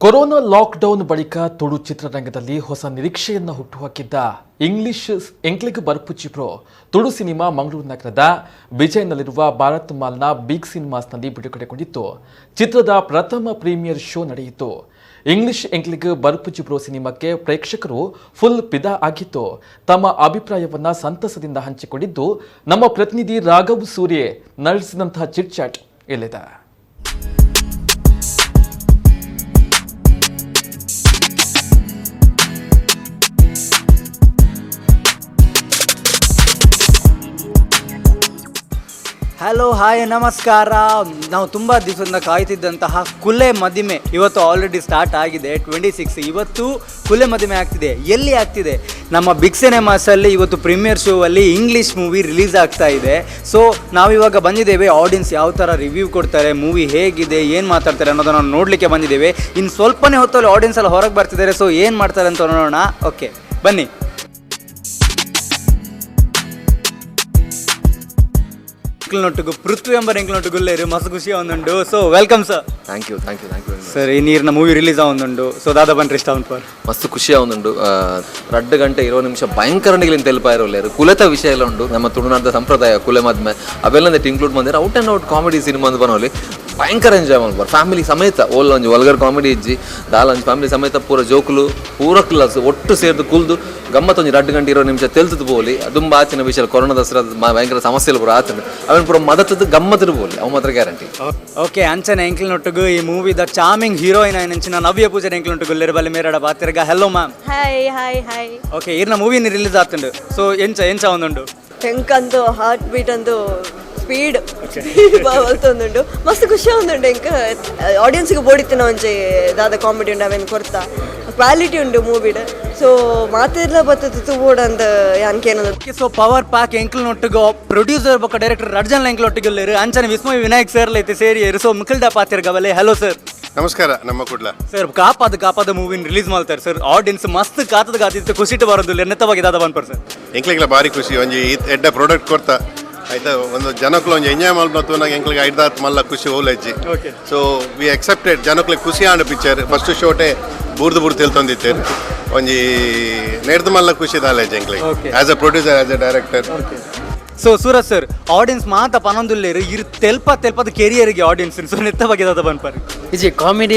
Corona lockdown ಬಳಿಕ ತುಳು ಚಿತ್ರರಂಗದಲ್ಲಿ ಹೊಸ ನಿರೀಕ್ಷೆಯನ್ನು ಹುಟ್ಟುಹಾಕಿದ್ದ ಇಂಗ್ಲಿಷ್ ಎಂಕ್ಲಿಗ್ ಬರ್ಪುಜ್ಜಿ ಬ್ರೋ ತುಳು ಸಿನಿಮಾ ಮಂಗಳೂರು ನಗರದ ವಿಜಯ್ನಲ್ಲಿರುವ ಭಾರತ್ ಮಾಲ್ನ ಬಿಗ್ ಸಿನಿಮಾಸ್ನಲ್ಲಿ ಬಿಡುಗಡೆಗೊಂಡಿತ್ತು. ಚಿತ್ರದ ಪ್ರಥಮ ಪ್ರೀಮಿಯರ್ ಶೋ ನಡೆಯಿತು. ಇಂಗ್ಲಿಷ್ ಎಂಕ್ಲಿಗ್ ಬರ್ಪುಜ್ಜಿ ಬ್ರೋ ಸಿನಿಮಾಕ್ಕೆ ಪ್ರೇಕ್ಷಕರು ಫುಲ್ ಫಿದಾ ಆಗಿದ್ದು, ತಮ್ಮ ಅಭಿಪ್ರಾಯವನ್ನ ಸಂತಸದಿಂದ ಹಂಚಿಕೊಂಡಿದ್ದು, ನಮ್ಮ ಪ್ರತಿನಿಧಿ ರಾಘವ್ ಸೂರ್ಯ ನಡೆಸಿದಂತಹ ಚಿಟ್ ಚಾಟ್ ಇಲ್ಲಿದೆ. ಹಲೋ, ಹಾಯ್, ನಮಸ್ಕಾರ. ನಾವು ತುಂಬ ದಿವಸದಿಂದ ಕಾಯ್ತಿದ್ದಂತಹ ಕುಲೆ ಮದಿಮೆ ಇವತ್ತು ಆಲ್ರೆಡಿ ಸ್ಟಾರ್ಟ್ ಆಗಿದೆ. 26 ಇವತ್ತು ಕುಲೆ ಮದಿಮೆ ಆಗ್ತಿದೆ. ಎಲ್ಲಿ ಆಗ್ತಿದೆ? ನಮ್ಮ ಬಿಗ್ ಸಿನಿಮಾಸಲ್ಲಿ ಇವತ್ತು ಪ್ರೀಮಿಯರ್ ಶೋ ಅಲ್ಲಿ English movie release ಆಗ್ತಾ ಇದೆ. ಸೊ ನಾವಿವಾಗ ಬಂದಿದ್ದೇವೆ. ಆಡಿಯನ್ಸ್ ಯಾವ ಥರ ರಿವ್ಯೂ ಕೊಡ್ತಾರೆ, ಮೂವಿ ಹೇಗಿದೆ, ಏನು ಮಾತಾಡ್ತಾರೆ ಅನ್ನೋದನ್ನು ನಾವು ನೋಡಲಿಕ್ಕೆ ಬಂದಿದ್ದೇವೆ. ಇನ್ನು ಸ್ವಲ್ಪನೇ ಹೊತ್ತಲ್ಲಿ ಆಡಿಯನ್ಸ್ ಎಲ್ಲ ಹೊರಗೆ ಬರ್ತಿದ್ದಾರೆ. ಸೊ ಏನು ಮಾಡ್ತಾರೆ ಅಂತ ನೋಡೋಣ. ಓಕೆ, ಬನ್ನಿ. ಎಂಕ್ಲನೊಟ್ಟಿಗೂ ಪೃಥ್ವಿ ಎಂಬ ಎಂಕ್ಲನೊಟ್ಟಿಗೂ ಮಸ್ತ್ ಖುಷಿ ಒಂದುಂಡು. So welcome sir. Thank you, thank you, thank you. Sir, ಈ ನೀರಿನ ಮೂವಿ ರಿಲೀಸ್ ಆವೊಂದುಂಡು. ಸೊ ದಾದ ಬಂದ್ರೆ ಇಷ್ಟ ಉಂಟು? ಮಸ್ತ್ ಖುಷಿ ಆವೊಂದುಂಡು. 2 ಗಂಟೆ 20 ನಿಮಿಷ ಭಯಂಕರ ನಿಗಲಿನ ತೆಲುಪಾಯಿರೋಲ್ಲೇರು. ಕುಲೆತ ವಿಷಯ ಎಲ್ಲ ಉಂಡು. ನಮ್ಮ ತುಳುನಾಡದ ಸಂಪ್ರದಾಯ ಕುಲೆ ಮದ್ಮೆ ಅವೆಲ್ಲ ಇನ್ಕ್ಲೂಡ್ ಬಂದಿರ out and out comedy cinema ಅಂತ ಬನೋಲಿ. ಭಯಂಕರ ಎಂಜಾಯ್ ಮಾಡ್ಬಾರ ಫ್ಯಾಮಿಲಿ ಸಮೇತ. ಓಲ್ ಒಂಜಿ ವಲ್ಗರ್ ಕಾಮಿಡಿ ಇಜ್ಜಿ, ದಾಲ ಒಂಜಿ. ಫ್ಯಾಮಿಲಿ ಸಮೇತ ಪೂರ ಜೋಕುಲು ಪೂರ ಕ್ಲಾಸ್ ಒಟ್ಟು ಸೇರ್ದು ಕುಲ್ದು ಗಮ್ಮತ್ ಒಂಜಿ 2 ಗಂಟೆ 20 ನಿಮಿಷ ತೆಲ್ತದ ಪೋಲಿ. ದುಂಬ ಆಚಿನ ವಿಷಯ ಕೊರೋನಾ ದಸರಾ ಭಯಂಕರ ಸಮಸ್ಯೆ ಪೂರ ಆತಂಡು. ಅವನ್ ಪೂರ ಮದತದ ಗಮ್ಮತ್ತಿನ ಪೋಲಿ, ಅವು ಮಾತ್ರ ಗ್ಯಾರಂಟಿ. ಓಕೆ, ಅಂಚನೆ ಎಂಕ್ಲನೊಟ್ಟಿಗೂ ಈ ಮೂವಿದ ಚಾರ್ಮಿಂಗ್ ಹೀರೋಯಿನ್ ಆಯ್ನಂಚಿನ ನವ್ಯ ಪೂಜಾರಿ ಎಂಕ್ಲನೊಟ್ಟಿಗೂ ಬಲೆ ಮೇರಡ ಬಾತಿರ್ಗ. Hello ma'am. Hi hi hi. Okay, ಇರ್ನ ಮೂವಿನ ರಿಲೀಸ್ ಆತುಂಡು. ಸೊ ಎಂಚ ಎಂಚ ಒಂದುಂಡು? ಎಂಕಂದು ಹಾರ್ಟ್ ಬೀಟ್ ಅಂದು ಸ್ಪೀಡ್ ಬಲ್ತೊಂದುಂಡು. ಮಸ್ತ್ ಖುಷಿ ಒಂದುಂಡು ಎಂಕ್. ಆಡಿಯನ್ಸ್ಗೆ ಬೋಡಿತ್ತಿನ ಒಂಜಿ ದಾದ ಕಾಮಿಡಿ ಉಂಡು, ಅವೇನು ಕೊರ್ತಾ ಕ್ವಾಲಿಟಿ ಉಂಡು ಮೂವಿಡ್. ಸೊ ಮಾತೆರ್ಲ ಬತ್ತದ ತೂವೊಡು ಅಂದ್ ಯಾನ್ ಕೇನೊಂದು. Okay, so power pack ಎಂಕ್ಲನೊಟ್ಟಿಗೂ producer ಬೊಕ್ಕ ಡೈರೆಕ್ಟರ್ ರಡ್ಜನ್ ಎಂಕ್ಲನೊಟ್ಟಿಗೆ ಅಂಚನೆ ವಿಸ್ಮಯ ವಿನಾಯಕ್ ಸರ್ ಲೈತೆ ಸೇರಿಯರು. ಸೊ ಮುಖಲ್ದ ಪಾತಿರ್ಗ ಬಲೆ. Hello sir. ನಮಸ್ಕಾರ, ನಮ್ಮ ಕುಡ್ಲ. ಸರ್, ಕಾಪಾದ ಕಾಪಾದ ಮೂವಿನ ರಿಲೀಸ್ ಮಾಡ್ತಾರೆ ಸರ್. ಆಡಿಯನ್ಸ್ ಮಸ್ತ್ ಕಾತದ ಕಾತಿತ್ತು, ಖುಷಿಟ್ ಬರೋದಿಲ್ಲ. ನೆತ್ತವಾಗಿ ದಾದ ಬಂದ್ಪರ್ ಸರ್? ಎಂಕ್ಲಿಗ್ಲ ಭಾರಿ ಖುಷಿ. ಒಂಜಿ ಈತ್ ಎಡ್ಡೆ ಪ್ರಾಡಕ್ಟ್ ಕೊಡ್ತಾ ಆಯ್ತಾ, ಒಂದು ಜನಕ್ಕೂ ಒಂಜಿ ಎಂಜಾಯ್ ಮಲ್ಪತ್ತು ನಂಗೆ ಎಂಕ್ಲಿಗೆ ಐದಾತ್ ಮಲ್ಲ ಖುಷಿ ಓಲೆಜ್ಜಿ. So we accepted ಜನಕ್ಲೆ ಖುಷಿ ಆಂಡ್ ಪಿಕ್ಚರ್ ಫಸ್ಟ್ ಶೋಟೆ ಬೂರ್ದು ಬೂರ್ದು ತಿಳ್ತೊಂದಿತ್ತೇರು. ಒಂಜಿ ನೇರ್ದು ಮಲ್ಲ ಖುಷಿ ದಾಲೇಜ್ ಎಂಕ್ಲಿಗೆ as a producer, as a director. So Suraj sir, audience ಮಾತ ಪನೊಂದುಲ್ಲೇರು. ಇರ್ ತೆಲ್ಪ ತೆಲ್ಪದ ಕೆರಿಯರ್ಗೆ ಆಡಿಯನ್ಸ್. ಸೊ ನೆತ್ತ ಬಗ್ಗೆ ದಾದ ಬಂದ್ಪರ್? ಇಜಿ, ಕಾಮಿಡಿ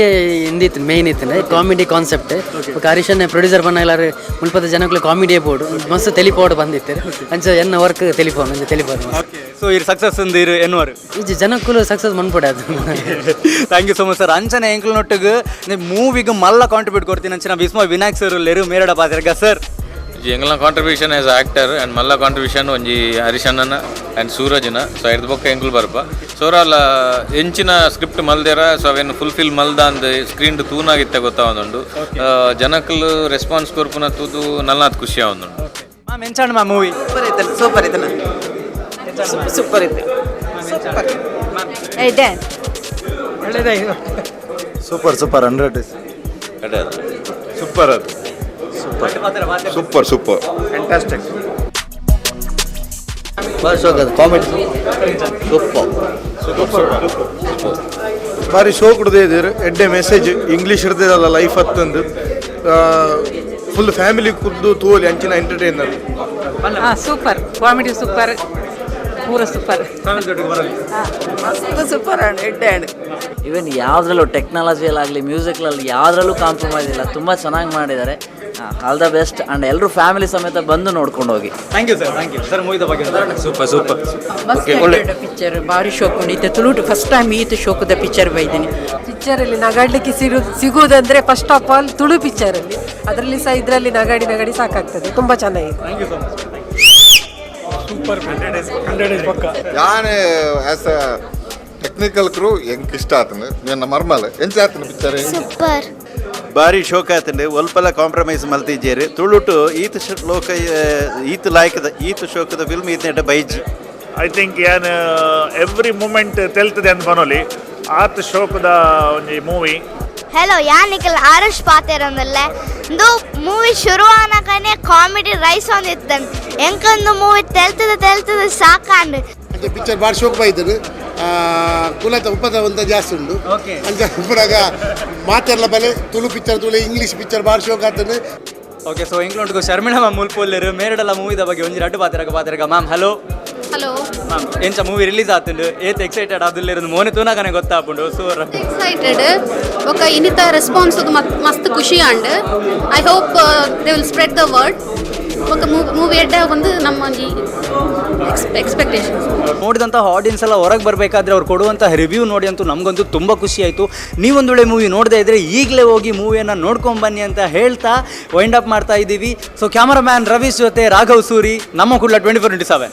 ಇಂದಿತ್ತು, ಮೇನ್ ಇತ್ತು ಕಾಮಿಡಿ ಕಾನ್ಸೆಪ್ಟ್. ಬೊಕ ಹರೀಶನ್ ಪ್ರೊಡ್ಯೂಸರ್ ಬನ್ನಗಲಾರು ಮುಲ್ಪದ ಜನಕ್ಕಲು ಕಾಮಿಡಿಯೇ ಬೋಡು, ಮಸ್ತ್ ತೆಲಿಪೋಡು ಬಂದಿತ್ತು. ಅಂಚ ಎನ್ನ ವರ್ಕ್ ತೆಲಿಪೋನು, ಅಂಚ ತೆಲಿಪೋನು. ಓಕೆ, ಸೊ ಇರ್ ಸಕ್ಸಸ್ ಇರು ಎನ್ನುವರು? ಇಜಿ, ಜನಕ್ಕಲು ಸಕ್ಸಸ್ ಮನ್ಪೊಡೆ ಅದು. Thank you so much sir. ಅಂಚನೆ ಎಂಕ್ಲನೊಟ್ಟಿಗೆ ಮೂವಿಗೆ ಮಲ್ಲ ಕಾಂಟ್ರಿಬ್ಯೂಟ್ ಕೊಡ್ತೀನಿ ಅಂಚಿನ ವಿಸ್ಮಯ ವಿನಾಯಕ್ ಸರ್ ಲೇರು ಮೇರಡ ಪಾತಿರ್ಗ. ಸರ್. ಎಂಗ್ಲ contribution as actor and ಮಲ್ಲ ಕಾಂಟ್ರಿಬ್ಯೂಷನ್ ಒಂಜಿ ಹರಿಶಣ್ಣನ ಆ್ಯಂಡ್ ಸೂರಜ್ನ. ಸೊ ಐರ್ದ ಬೊಕ್ಕ ಎಂಕುಲು ಬರ್ಪ. ಸೋರಾಲ ಎಂಚಿನ ಸ್ಕ್ರಿಪ್ಟ್ ಮಲ್ದೇರ, ಸೊ ಅವೇನು ಫುಲ್ಫಿಲ್ ಮಲ್ದ ಅಂದ್ ಸ್ಕ್ರೀನ್ ತೂನಾಗಿತ್ತೆ ಗೊತ್ತಾವೊಂದುಂಡು. ಜನಕ್ಕಲು ರೆಸ್ಪಾನ್ಸ್ ಕೊರ್ಪುನ ತೂದು ನಲ್ನಾತ್ ಖುಷಿ ಆವೊಂದುಂಡು. ಮ್ಯಾಮ್, ಎಂಚಾಂಡ್ ma'am movie? Super ಐತಲ್ಲ, ಸೂಪರ್ ಐತಲ್ಲ, ಸೂಪರ್ ಐತೆ, ಸೂಪರ್. ಇದೆ. Super, super, 100. Super ಅದು, super super. Comedy super. ಬಾರಿ ಶೋ ಕೊಡದೆ ಇದ್ದೀರಿ. ಎಡ್ಡೆ ಮೆಸೇಜ್. ಇಂಗ್ಲೀಷ್ ಇರ್ತದಲ್ಲ ಲೈಫ್ ಹತ್ತಂದು. ಫುಲ್ ಫ್ಯಾಮಿಲಿ ಕುದ್ದು ತೋಲಿ ಅಂಚಿನ ಎಂಟರ್ಟೈನರ್. ಹಾಂ, super comedy, super, ಪೂರ ಸೂಪರ್. ಮಸ್ತ್ ಸೂಪರ್ ಅಂಡ್ ಎಡ್ಡೆ ಅಂಡ್. ಈವನ್ ಯಾವುದ್ರಲ್ಲೂ, ಟೆಕ್ನಾಲಜಿಯಲ್ಲಾಗಲಿ ಮ್ಯೂಸಿಕ್ಲಲ್ಲಿ ಯಾವುದ್ರಲ್ಲೂ ಕಾಂಪ್ರಮೈಸ್ ಇಲ್ಲ. ತುಂಬ ಚೆನ್ನಾಗಿ ಮಾಡಿದ್ದಾರೆ. All the best and ಎಲ್ಲರೂ ಫ್ಯಾಮಿಲಿ ಸಮೇತ ಬಂದು ನೋಡ್ಕೊಂಡು ಹೋಗಿ. Thank you sir, thank you sir. ಮೂವಿದ ಬಗ್ಗೆ? Super super. ಮಸ್ತ್ ಪಿಕ್ಚರ್, ಭಾರಿ ಶೋಕ್ ಉಂಟು. ಇತ್ತೆ ತುಳುಟು ಫಸ್ಟ್ ಟೈಮ್ ಈತ ಶೋಕದ ಪಿಕ್ಚರ್ ಬೈದಿನಿ. ಪಿಕ್ಚರಲ್ಲಿ ನಗಾಡ್ಲಿಕ್ಕೆ ಸಿಗುವುದಂದ್ರೆ first of all Tulu ಪಿಕ್ಚರಲ್ಲಿ. ಅದರಲ್ಲಿ ಸಹ ಇದರಲ್ಲಿ ನಗಾಡಿ ನಗಾಡಿ ಸಾಕಾಗ್ತದೆ. ತುಂಬ ಚೆನ್ನಾಗಿದೆ. Thank you so much. Yane as a technical crew ಎಂಕ್ ಇಷ್ಟ ಆತನು ನನ್ನ ಮರ್ಮಲ್. ಎಂಚ ಆತನ ಪಿಕ್ಚರ್? ಸೂಪರ್. ಬಾರಿ ಶೋಕ ಆತಂಡು. ಒಲ್ಪಲ ಕಾಂಪ್ರಮೈಸ್ ಮಲ್ತಿದ್ದೇರು. ತುಳುಟು ಈತ ಲೋಕ ಈತ ಲಾಯ್ಕದ ಈತ ಶೋಕದ ಫಿಲ್ಮ್ ಈತ ಬೈಜಿ. I think ಯಾನ್ ಎವ್ರಿ ಮೂಮೆಂಟ್ ತೆಲ್ತದೆ ಅಂತ ಬನೋಲಿ, ಆತ್ ಶೋಕದ ಒಂಜಿ ಮೂವಿ. ಹಲೋ, ಯಾನಿಕಲ್ ಆರುಷ್ ಪಾತೆರಂದಲ್ಲ. ಇಂದು ಮೂವಿ ಶುರು ಆನಕನೆ ಕಾಮಿಡಿ ರೈಸ್ ಒಂದಿತ್ತು. ಎಂಕೊಂದು ಮೂವಿ ತೆಲ್ತದ ತೆಲ್ತದ ಸಾಕಾಂಡ್. ಪಿಕ್ಚರ್ ಭಾರಿ ಶೋಕ್ ಬೈದನು. ಕುಲತ ಉಪದ್ರ ಒಂತ ಜಾಸ್ತಿ ಉಂಡು. ಅಂಚ ಉಪ್ಪುನಗ ಮಾತೆರ್ಲ ಬಲೆ Tulu picture Tulu, English picture ಬಾರಿ ಶೋಕ್ ಆತಂಡು. ಓಕೆ, ಸೊ ಎಂಕ್ಲುಂಟು ಶರ್ಮಿಳಾ ಮ್ಯಾಮ್ ಮುಲ್ಪೊಲ್ಲೆರ್. ಮೇರಡಲ ಮೂವಿದ ಬಗ್ಗೆ ಒಂಜಿ ರಡ್ಡು ಪಾತೆರಗ ಪಾತೆರಗ ಮ್ಯಾಮ್. ಹಲೋ. ಹಲೋ. ಮ್ಯಾಮ್, ಎಂಚ ಮೂವಿ ರಿಲೀಸ್ ಆತುಂಡು? ಏತ್ ಎಕ್ಸೈಟೆಡ್ ಆದುಲ್ಲೆರ್? ಮೋನೆ ತೂನಗನೆ ಗೊತ್ತಾಪುಂಡು. ಸೊ ಎಕ್ಸೈಟೆಡ್. ಬೊಕ ಇನ್ನಿತ ರೆಸ್ಪಾನ್ಸ್ ಮಸ್ತ್ ಖುಷಿ and I hope they will spread the word. ಬೊಕ ಮೂವಿ ಎಡ್ಡೆ ಒಂದು ನಮ್ಮ ಒಂಜಿ ಎಕ್ಸ್ಪೆಕ್ಟೇಷನ್ಸ್. ನೋಡಿದಂಥ ಆಡಿಯನ್ಸ್ ಎಲ್ಲ ಹೊರಗೆ ಬರಬೇಕಾದ್ರೆ ಅವ್ರು ಕೊಡುವಂಥ ರಿವ್ಯೂ ನೋಡಿ ಅಂತೂ ನಮಗಂತೂ ತುಂಬ ಖುಷಿ ಆಯಿತು. ನೀವೊಂದು ವೇಳೆ ಮೂವಿ ನೋಡದೇ ಇದ್ದರೆ ಈಗಲೇ ಹೋಗಿ ಮೂವಿಯನ್ನು ನೋಡ್ಕೊಂಬನ್ನಿ ಅಂತ ಹೇಳ್ತಾ ವೈಂಡ್ ಅಪ್ ಮಾಡ್ತಾ ಇದ್ದೀವಿ. ಸೊ ಕ್ಯಾಮರಾಮ್ಯಾನ್ ರವೀಶ್ ಜೊತೆ ರಾಘವ್ ಸೂರಿ, ನಮ್ಮ ಕುಡ್ಲ 24x7.